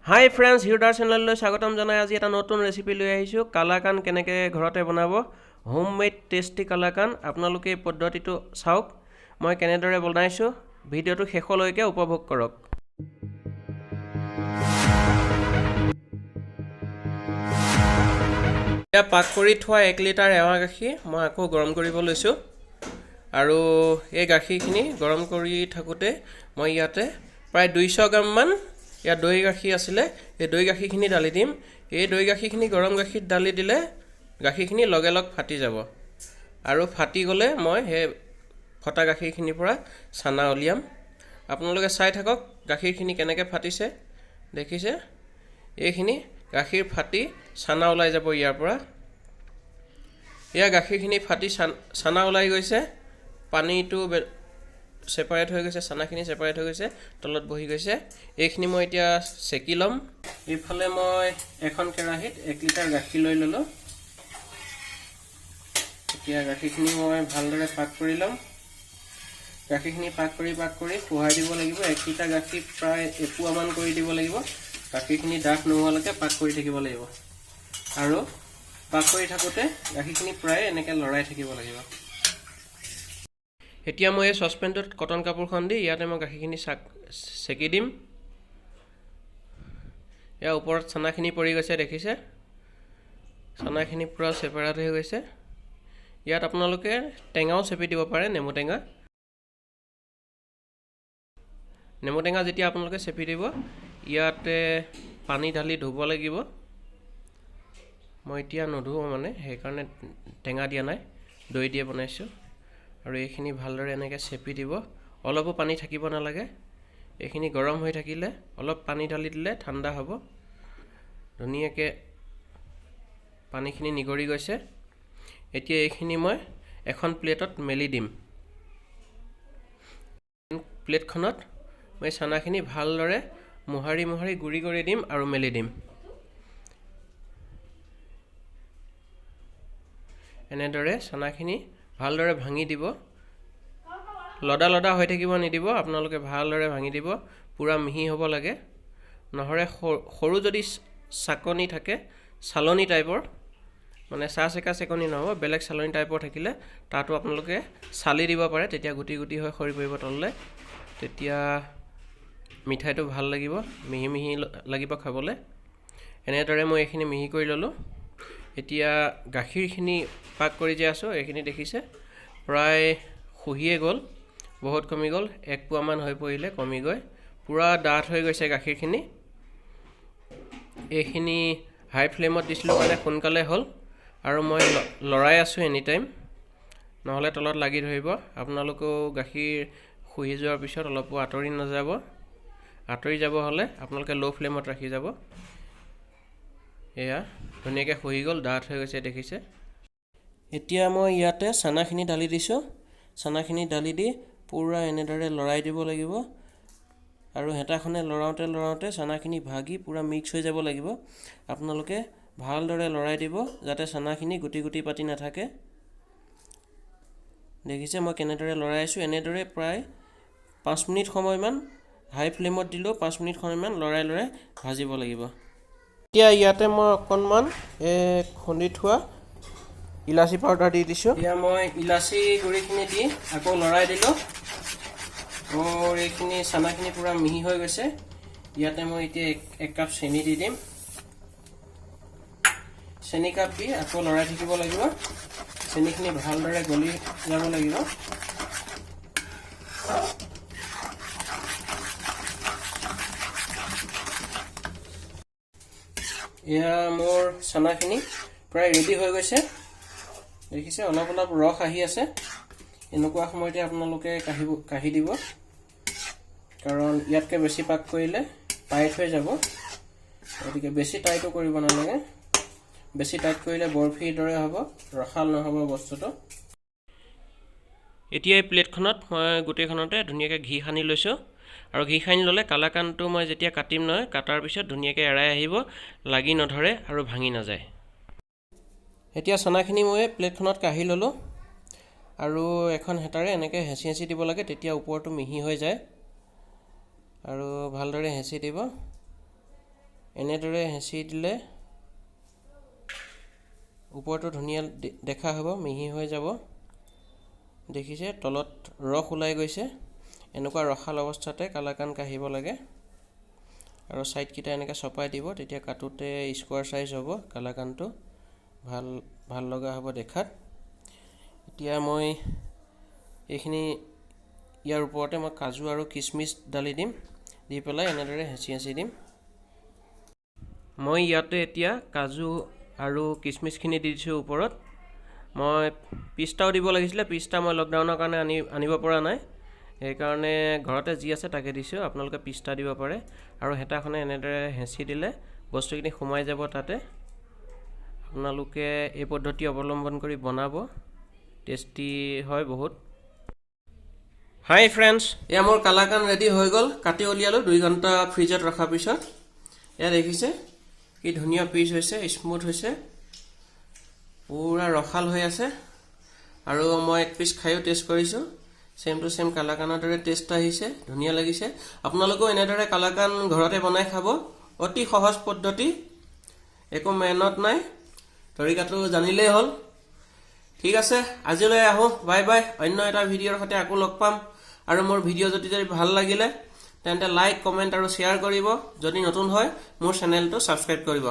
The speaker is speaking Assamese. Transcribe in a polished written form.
হাই ফ্ৰেণ্ডছ, হিৰোদাৰ চেনেললৈ স্বাগতম জনাই আজি এটা নতুন ৰেচিপি লৈ আহিছোঁ। কালাকান কেনেকৈ ঘৰতে বনাব, হোমমেড টেষ্টি কালাকান। আপোনালোকে এই পদ্ধতিটো চাওক, মই কেনেদৰে বনাইছোঁ। ভিডিঅ'টো শেষলৈকে উপভোগ কৰক। এতিয়া পাক কৰি থোৱা 1 লিটাৰ এৱা গাখীৰ মই আকৌ গৰম কৰিব লৈছোঁ। আৰু এই গাখীৰখিনি গৰম কৰি থাকোঁতে মই ইয়াতে প্ৰায় 200 গ্ৰামমান ইয়াত দৈ গাখীৰ আছিলে, এই দৈ গাখীৰখিনি ঢালি দিম। এই দৈ গাখীৰখিনি গৰম গাখীৰত ঢালি দিলে গাখীৰখিনি লগে লগ ফাটি যাব, আৰু ফাটি গ'লে মই সেই ফটা গাখীৰখিনিৰ পৰা চানা উলিয়াম। আপোনালোকে চাই থাকক গাখীৰখিনি কেনেকৈ ফাটিছে, দেখিছে? এইখিনি গাখীৰ ফাটি চানা ওলাই যাব ইয়াৰ পৰা। এয়া গাখীৰখিনি ফাটি চানা ওলাই গৈছে, পানীটো ছেপাৰেট হৈ গৈছে, চানাখিনি ছেপাৰেট হৈ গৈছে, তলত বহি গৈছে। এইখিনি মই এতিয়া চেকি ল'ম। এইফালে মই এখন কেৰাহীত 1 লিটাৰ গাখীৰ লৈ ল'লোঁ। এতিয়া গাখীৰখিনি মই ভালদৰে পাক কৰি ল'ম। গাখীৰখিনি পাক কৰি পাক কৰি শোহাই দিব লাগিব। 1 লিটাৰ গাখীৰ প্ৰায় এপোৱামান কৰি দিব লাগিব। গাখীৰখিনি ডাঠ নোহোৱালৈকে পাক কৰি থাকিব লাগিব, আৰু পাক কৰি থাকোঁতে গাখীৰখিনি প্ৰায় এনেকৈ লৰাই থাকিব লাগিব। এতিয়া মই এই চচপেনটোত কটন কাপোৰখন দি ইয়াতে মই গাখীৰখিনি চেকি দিম। ইয়াৰ ওপৰত চানাখিনি পৰি গৈছে, দেখিছে? চানাখিনি পূৰা ছেপাৰেট হৈ গৈছে। ইয়াত আপোনালোকে টেঙাও চেপি দিব পাৰে, নেমু টেঙা। নেমু টেঙা যেতিয়া আপোনালোকে চেপি দিব, ইয়াতে পানী ঢালি ধুব লাগিব। মই এতিয়া নুধোঁ, মানে সেইকাৰণে টেঙা দিয়া নাই, দৈ দিয়ে বনাইছোঁ। আৰু এইখিনি ভালদৰে এনেকৈ চেপি দিব, অলপো পানী থাকিব নালাগে। এইখিনি গৰম হৈ থাকিলে অলপ পানী ঢালি দিলে ঠাণ্ডা হ'ব। ধুনীয়াকৈ পানীখিনি নিগৰি গৈছে। এতিয়া এইখিনি মই এখন প্লেটত মেলি দিম। প্লেটখনত মই চানাখিনি ভালদৰে মোহাৰি মোহাৰি গুড়ি কৰি দিম আৰু মেলি দিম। এনেদৰে চানাখিনি ভালদৰে ভাঙি দিব, লদা লদা হৈ থাকিব নিদিব, আপোনালোকে ভালদৰে ভাঙি দিব, পূৰা মিহি হ'ব লাগে। নহ'লে সৰু যদি চাকনি থাকে, চালনী টাইপৰ, মানে চাহ চেকা চেকনি নহ'ব, বেলেগ চালনী টাইপৰ থাকিলে তাতো আপোনালোকে চালি দিব পাৰে, তেতিয়া গুটি গুটি হৈ সৰি পৰিব তললৈ। তেতিয়া মিঠাইটো ভাল লাগিব, মিহি মিহি লাগিব খাবলৈ। এনেদৰে মই এইখিনি মিহি কৰি ল'লোঁ। এতিয়া গাখীৰখিনি পাক কৰি যে আছোঁ, এইখিনি দেখিছে প্ৰায় শুহিয়ে গ'ল, বহুত কমি গ'ল, 1 পোৱামান হৈ পৰিলে কমি গৈ পূৰা ডাঠ হৈ গৈছে গাখীৰখিনি। এইখিনি হাই ফ্লেমত দিছিলোঁ কাৰণে সোনকালে হ'ল, আৰু মই লৰাই আছোঁ এনি টাইম, নহ'লে তলত লাগি ধৰিব। আপোনালোকেও গাখীৰ শুহি যোৱাৰ পিছত অলপো আঁতৰি নাযাব, আঁতৰি যাব হ'লে আপোনালোকে ল' ফ্লেমত ৰাখি যাব। এয়া ধুনীয়াকৈ শুহি গ'ল, ডাঠ হৈ গৈছে, দেখিছে? এতিয়া মই ইয়াতে চানাখিনি ঢালি দিছোঁ। চানাখিনি ঢালি দি পূৰা এনেদৰে লৰাই দিব লাগিব, আৰু হেতাখনে লৰাওঁতে লৰাওঁতে চানাখিনি ভাগি পূৰা মিক্স হৈ যাব লাগিব। আপোনালোকে ভালদৰে লৰাই দিব যাতে চানাখিনি গুটি গুটি পাতি নাথাকে। দেখিছে মই কেনেদৰে লৰাই আছোঁ? এনেদৰে প্ৰায় 5 মিনিট সময়মান হাই ফ্লেমত দিলেও 5 মিনিট সময়মান লৰাই লৰাই ভাজিব লাগিব। এতিয়া ইয়াতে মই অকণমান এই খুন্দি থোৱা ইলাচি পাউডাৰ দি দিছোঁ। এতিয়া মই ইলাচি গুড়িখিনি দি আকৌ লৰাই দিলোঁ। মোৰ এইখিনি চানাখিনি পূৰা মিহি হৈ গৈছে। ইয়াতে মই এতিয়া এক কাপ চেনি দি দিম। চেনি কাপ দি আকৌ লৰাই থাকিব লাগিব। চেনিখিনি ভালদৰে গলি যাব লাগিব। এয়া মোৰ চানাখিনি প্ৰায় ৰেডি হৈ গৈছে, দেখিছে? অলপ অলপ ৰস আহি আছে। এনেকুৱা সময়তে আপোনালোকে কাঢ়ি দিব, কাৰণ ইয়াতকৈ বেছি পাক কৰিলে টাইট হৈ যাব। গতিকে বেছি টাইটো কৰিব নালাগে। বেছি টাইট কৰিলে বৰফিৰ দৰে হ'ব, ৰসাল নহ'ব বস্তুটো। এতিয়া এই প্লেটখনত মই গোটেইখনতে ধুনীয়াকৈ ঘি সানি লৈছোঁ। আৰু ঘি সানি ল'লে কালাকানটো মই যেতিয়া কাটিম নহয়, কাটাৰ পিছত ধুনীয়াকৈ এৰাই আহিব, লাগি নধৰে আৰু ভাঙি নাযায়। এতিয়া চানাখিনি মই প্লেটখনত কাঢ়ি ল'লোঁ, আৰু এখন হেতাৰে এনেকৈ হেঁচি হেঁচি দিব লাগে, তেতিয়া ওপৰটো মিহি হৈ যায়। আৰু ভালদৰে হেঁচি দিব। এনেদৰে হেঁচি দিলে ওপৰটো ধুনীয়া দেখা হ'ব, মিহি হৈ যাব। দেখিছে, তলত ৰস ওলাই গৈছে। এনেকুৱা ৰসাল অৱস্থাতে কালাকান কাঢ়িব লাগে আৰু ছাইডকেইটা এনেকৈ চপাই দিব, তেতিয়া কাটোতে স্কোৱাৰ চাইজ হ'ব কালাকানটো, ভাল ভাল লগা হ'ব দেখাত। এতিয়া মই এইখিনি ইয়াৰ ওপৰতে মই কাজু আৰু কিচমিচ ঢালি দিম, দি পেলাই এনেদৰে হেঁচি হেঁচি দিম। মই ইয়াতে এতিয়া কাজু আৰু কিচমিচখিনি দি দিছোঁ ওপৰত। মই পিষ্টাও দিব লাগিছিলে, পিষ্টা মই লকডাউনৰ কাৰণে আনিব পৰা নাই, সেইকাৰণে ঘৰতে যি আছে তাকে দিছোঁ। আপোনালোকে পিষ্টা দিব পাৰে। আৰু হেতাখনে এনেদৰে হেঁচি দিলে বস্তুখিনি সোমাই যাব তাতে। আপোনালোকে এই পদ্ধতি অৱলম্বন কৰি বনাব, টেষ্টি হয় বহুত। হাই ফ্ৰেণ্ডছ, এয়া মোৰ কালাকান ৰেডি হৈ গ'ল। কাটি উলিয়ালোঁ 2 ঘণ্টা ফ্ৰিজত ৰখাৰ পিছত। এয়া দেখিছে, কি ধুনীয়া পিচ হৈছে, স্মুথ হৈছে, পূৰা ৰসাল হৈ আছে। আৰু মই এক পিচ খায়ো টেষ্ট কৰিছোঁ, ছেম টু ছেম কালাকানৰ দৰে টেষ্ট আহিছে, ধুনীয়া লাগিছে। আপোনালোকেও এনেদৰে কালাকান ঘৰতে বনাই খাব। অতি সহজ পদ্ধতি, একো মেহনত নাই, তৰিকাটো জানিলেই হ'ল। ঠিক আছে, আজিলৈ আহোঁ, বাই বাই। অন্য এটা ভিডিঅ'ৰ সৈতে আকৌ লগ পাম। আৰু মোৰ ভিডিঅ' যদি যদি ভাল লাগিলে, তেন্তে লাইক, কমেণ্ট আৰু শ্বেয়াৰ কৰিব। যদি নতুন হয়, মোৰ চেনেলটো ছাবস্ক্ৰাইব কৰিব।